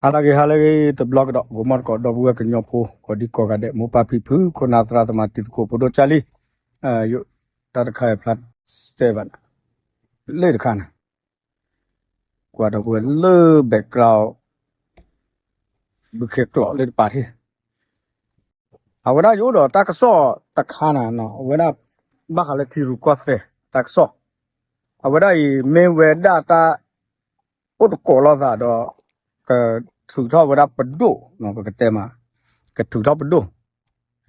ဟါလၢအဂ့ၤ ဟါလၢအဂ့ၤ တဘျီကဒီး ဂီၤမီတကိး ဒီပုၢ်ဝဲၢ်ကညီဖိ ကိးဒံကိးဂၤဒဲး မိၢ်ပၢ်ဖံဖု ခိၣ်နၢ်သရၣ်သမါ တံၤသကိးဖိဒိၣ်ကၢ်လံ, ယိၣ် တၢ်တခါအံၤဖျါစဲဘၣ် လၢတခါန့ၣ် ကွၢ်ဒီပုၢ်ဝဲၢ်လၢ background ဘုခ့ကျိးလၢတပၤထံၣ် အဝဲဒၣ်ယအိၣ်ဒီးတၢ်ကစီၣ်တခါန့ၣ် အဝဲဒၣ် ဘၣ်ဃးလၢထံရူၢ်ကီၢ်သဲးတၢ်ကစီၣ်, အဝဲဒၣ်အံၤ မ့ၢ်ဝဲဒၣ်တၢ် အိၣ်တကိးလိာ်သးဒီး ကထုးထီၣ်ဝဲဒၣ်ပဒိၣ် ပကတဲမး ကထုးထီၣ်ပဒိၣ်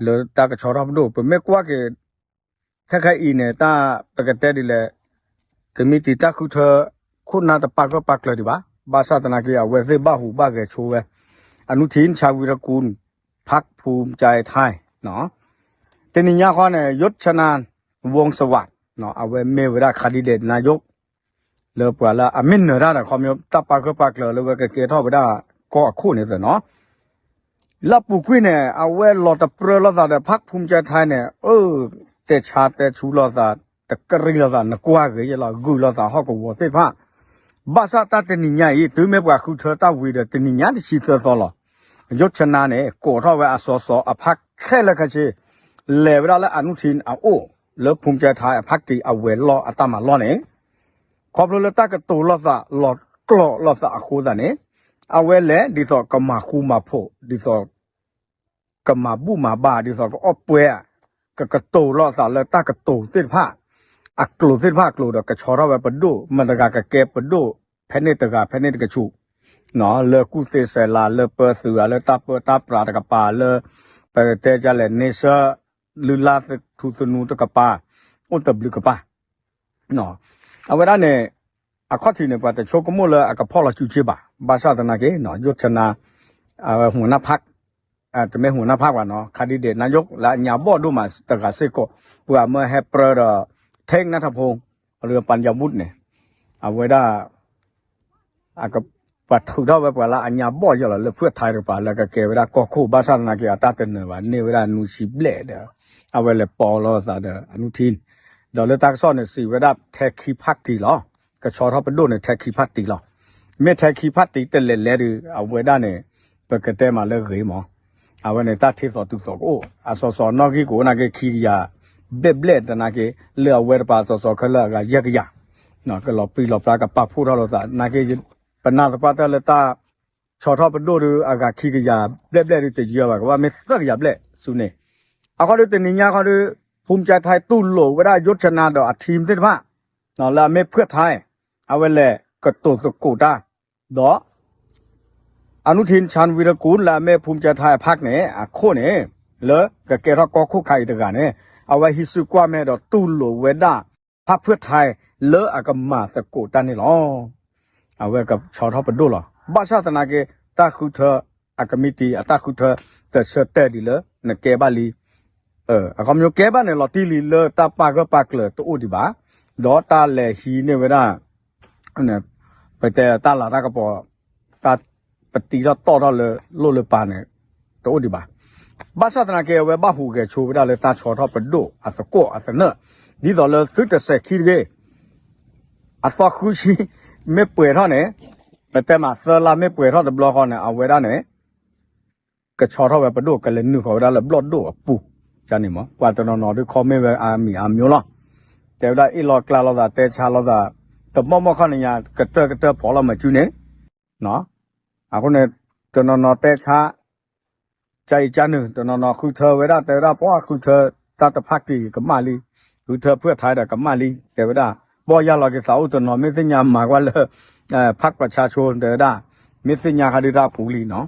လၢတၢ်ကဆီထီၣ်ပဒိၣ် ပမ့ၢ်ကွၢ်က့ၤ ခဲခဲအံၤန့ၣ် တၢ်ပကတဲဒ်လဲၣ် ကမံးတံာ်တၢ်ဃုထၢ ခိၣ်နၢ်တပာ်ဂၢၢ်ပာ်ကျၢၤဒံးဘၣ်, ဘၣ်ဆၣ်သနာ်က့ အဝဲသ့ၣ်ဘၣ်ဟူးဘၣ်ဂဲၤဆိဝဲ အနုထိန်း ชาญวีรกูล พรรคภูมิใจไทย တနံၤညါဃီန့ၣ် ยศชนาน วงศ์สวัสดิ์ အဝဲမ့ၢ်ဝဲဒၣ် candidate นายก လၢပှၤလၢအမ့ၢ်နၢၤတၢ်ဒီး ခီဖျိတၢ်ပာ်ဂၢၢ်ပာ်ကျၢၤလၢဝဲကကဲထီၣ်ဝဲဒၣ် ကီၢ်အခိၣ်န့ၣ်သ့ၣ်နီၤ လၢအပူၤကွံာ်န့ၣ် အဝဲလီၤတပြၢလိာ်သးဒီး พรรคภูมิใจไทย န့ၣ် အၢ တဲဆါတဲဆူလိာ်သး တကရံၣ်လိာ်သး နကွၢ်ဂ့ၤယဲလီၤ ဂုာ်လိာ်သးဟီၣ်ကဝီၤသ့ၣ်တဖၣ်, ဘၣ်ဆၣ်တၢ်တနံၤညါအံၤ တုၤမ့ၢ်ပှၤဃုထၢတၢ်ဝံၤဒီး တနံၤညါတဆံသၢသီလီၤ. ယိၣ်ဆနါန့ၣ် ကိးထီၣ်ဝဲအစီစီအဖးခဲလၢာ်ခဲဆ့ လဲၤဝဲဒၣ်လၢအနုထိန်းအအိၣ် လၢ ภูมิใจไทย အဖးတံၢ်အဝဲၤလီၢ်အတၢ်မၤလီၢ်န့ၣ် ခီဖျိလၢတၢ်ကတိၤလိာ်သးလီၤကျိာ်လိာ်သးအဃိသတးန့ၣ် အဝဲလဲၤဒ်သိးကမၤဃူမၤဖိး ဒ်သိး ကမၤဘူၣ်မၤဘါ ဒ်သိးကအီၣ်ပှဲၤ ကကတိၤလိာ်သးလၢတၢ်ကတိၤသ့ၣ်တဖၣ် အကျိၤသ့ၣ်တဖၣ်အကျိၤဒီး ကဆီထီၣ်ဝဲပဒိၣ် မတၤတဂၤကကဲပဒိၣ် ဖဲန့ၣ်တဂၤ ဖဲန့ၣ်တကဆူး လၢကူၣ်သ့စဲးလၤ လၢပၢသုးဧါ လၢတၢ်ပၢတၢ်ပြးတကပၤ လၢ ပကတဲဒ်လဲၣ် န့ဆၢ လုၢ်လၢ်ထူသနူတကပၤ အိၣ်တဘျုးကပၤ အဝဲဒၣ်န့ၣ် အခီၣ်ထံးန့ၣ် ပှၤတဆိကမိၣ်လၢအကဖီၣ်လီၤစုစ့ၢ်ဘၣ်. ဘၣ်ဆၣ်သနာ်က့ ယိၣ်ဆနါ အဝဲ หัวหน้าพรรค တမ့ၢ် หัวหน้าพรรค ဘၣ်နီၤ candidate นายก လၢအညါဘီၣ်ဒိၣ်မးတဂၤစ့ၢ်ကီး ပှၤမၢဟဲပြၢဒီး เทค นัทพงษ์ หรือปัญญาวุฒิ န့ၣ် အဝဲဒၣ် အက ပှၤထုးထီၣ်ဝဲပှၤလၢအညါဘီၣ်ယဲလီၤ လၢ เพื่อไทย တကပၤ လၢကကဲဝဲဒၣ်ကီၢ်ခိၣ် ဘၣ်ဆၣ်သနာ်က့ အတၢ်တနၢၤဘၣ် န့ၢ်ဝဲဒၣ်နွံဆံဘျဲၣ်ဒီး အဝဲလဲၤပိာ်လိာ်သးဒီးအနုထိန်း ဒီးလၢတၢ်ကစီၣ်န့ၣ် စံးဝဲဒၣ်ထဲခံဖးတံၢ်လီၤ. ကဆီထီၣ်ပဒိၣ်န့ၣ် ထဲခံဖးတံၢ်လီၤ. မ့ၢ်ထဲခံဖးတံၢ်တလဲၤလဲၤဒီး အဝဲဒၣ်န့ၣ် ပကတဲမးလၢဂ့ၤမး အဝဲန့ၣ် တၢ်ထံသီၣ်တုၤသီၣ်ကအိၣ် အစီစီနီၣ်ဂံၢ်ကအိၣ်နာ်က့ ခံကယၤ ဘျဲၣ်ဘျဲၣ်တနာ်က့ လၢအဝဲတပၤစီစီခဲလၢာ်အဂၤယဲၢ်ကယၤ ကလီၤပြံလီၤပြါ ကပာ်ဖှိၣ်ထီၣ်လိာ်သး နာ်က့ ပနၢ်သပှၢ်တၢၢ်လၢတၢ်ဆီထီၣ်ပဒိၣ်ဒီး အဂၤခံကယၤဘျဲၣ်ဘျဲၣ်ဒီးတယၢဘၣ် ကဘၣ်မ့ၢ်သၢကယၤဘျဲၣ်ဆူန့ၣ် အဃိဒီးတနံၤညါခီဒီး ภูมิใจไทย တူၢ်လိာ်ဝဲဒၣ် ယိၣ်ဆနါ ဒီးအ team သ့ၣ်တဖၣ် လၢအမ့ၢ် เพื่อไทย အဝဲလဲၤကတိၤသကိးတၢ် ဒီး อนุทิน ชาญวีรกูล လၢအမ့ၢ် ภูมิใจไทย အဖးန့ၣ် အခိၣ်န့ၣ် လၢကကဲထီၣ်ကီၢ်ခိၣ်ခါအံၤတဂၤန့ၣ် အဝဲဟံးစုကွၢ်မဲာ်ဒီးတူၢ်လိာ်ဝဲဒၣ် พรรคเพื่อไทย လၢအကမၤသကိးတၢ်န့ၣ်လီၤ. အဝဲကဆီထီၣ်ပဒိၣ်လီၤ. ဘၣ်ဆၣ်သနာ်က့ တၢ်ဃုထၢ အကမံးတံာ် အတၢ်ဃုထၢ တဆၢတဲာ်ဒ်လၢ နကဲဘၣ်လံ အခီပညီကဲဘၣ်န့ၣ်လီၤတံၢ်လံ လၢတၢ်ပာ်ဂၢၢ်ပာ်ကျၢၤတအိၣ်ဒံးဘၣ်, ဒီးတၢ်လဲၤဟံးန့ၢ်ဝဲဒၣ် ပတဲတၢ်လၤတၢ်ကပီၤ တၢ်ပတံထီၣ်တီၢ်ထီၣ်လၢလိၣ်လၢပၤန့ၣ် တအိၣ်ဒံးဘၣ်. ဘၣ်ဆၣ်သနာ်က့ အဝဲဘၣ်ဟူးဂဲၤဆိဝဲဒၣ်လၢတၢ်ဆီထီၣ်ပဒိၣ်အသကိးအသနၢၣ်, ဒ်သိးလၢသုတစဲးခံတဂ့ၤ အသီဃုဆံ မ့ၢ်ပှဲၤထီၣ်န့ၣ် ပတဲမးသၢလါမ့ၢ်ပှဲၤထီၣ်တဘျီဃီန့ၣ် အဝဲဒၣ်န့ၣ် ကဆီထီၣ်ဝဲပဒိၣ် ကလဲၤနုာ်ဃီၤဝဲဒၣ်လၢဘျီၣ်ဒိၣ်အပူၤ ကန့ၣ်မး ပှၤတနီၤနီၤဒုး comment ဝဲအါမံၤအါမံၤလီၤ. တဲဝဲဒၣ်အ့ၣ်လိာ်ကျါလိာ်သး တဲဆါလိာ်သး တမီၢ်မီၢ်ခီန့ၣ်ညါ ကတၢၢ်ကတၢၢ်ဖီၣ်လီၤမၤစုန့ၣ် အဃိန့ၣ် တနီၤနီၤတဲဆါ ကၢအံၤကၢနုာ် တနီၤနီၤဃုထၢဝဲဒၣ် တဲဝဲဒၣ် ပှၤဃုထၢတၢ်တဖၣ်တံၢ်ကမၣ်လံ, ဃုထၢ เพื่อไทย ဒီးကမၣ်လံ တဲဝဲဒၣ် ဘီၣ်ယၢ်လီၤက့ၤသးအိၣ်တနီၤ မ့ၢ်သ့ၣ်ညါမၤကွၢ်လၢ พรรคประชาชน တဲဝဲဒၣ် မ့ၢ်သ့ၣ်ညါဃီဒုးတၢ်ပူၤလံ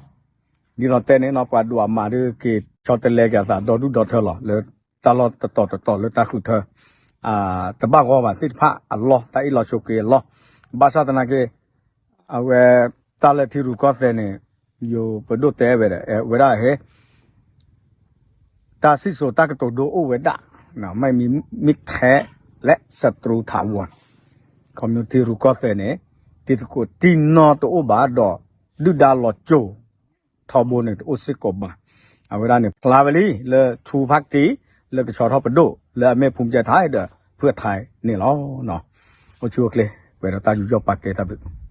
နီၤ. ဒ်သိးတဲန့ၣ်နီၤ ပှၤဒိၣ်အမးဒုးက့ၤ ဆီတလဲက့ၤအသးဒီဒူၣ်ဒီထၢလီၤ လၢတၢ်လီၢ်တတီၤတတီၤလၢတၢ်ဃုထၢ တဘၣ်ဂီၢ်ဘၣ်သ့ၣ်တဖၣ်အလီၢ် တၢ်အ့ၣ်လိာ်ဆိးက့အလီၢ်. ဘၣ်ဆၣ်သနာ်က့ အဝဲ တၢ်လၢထံရူၢ်ကီၢ်သဲးန့ၣ် ယိၤပဒိၣ်တဲဝဲဒၣ် ဝဲဒၣ်ဟဲ တၢ်စံၣ်စိၤတၢ်ကတိၤဒိအိၣ်ဝဲဒၣ် ไม่มีมิตรแท้และศัตรูถาวร ခီဖျိထံရူၢ်ကီၢ်သဲးန့ၣ် တံၤသကိးတံၢ်နီၢ်တအိၣ်ဘၣ်ဒီး ဒုၣ်ဒါလီၤစိၤထီဘိန့ၣ် တအိၣ်စ့ၢ်ကီးဘၣ်. အဝဲဒၣ်န့ၣ် ဖျါဝဲလံ လၢ twoဖးတံၢ် လၢကဆီထီၣ်ပဒိၣ် လၢအမ့ၢ် ภูมิใจไทย ဒီး เพื่อไทย န့ၣ်လီၤ. အိၣ်ဆူၣ်အိၣ်ချ့ ပှဲၤဒီးတၢ်ယူးယီၣ်ပာ်ကဲတၢ်ဘျုး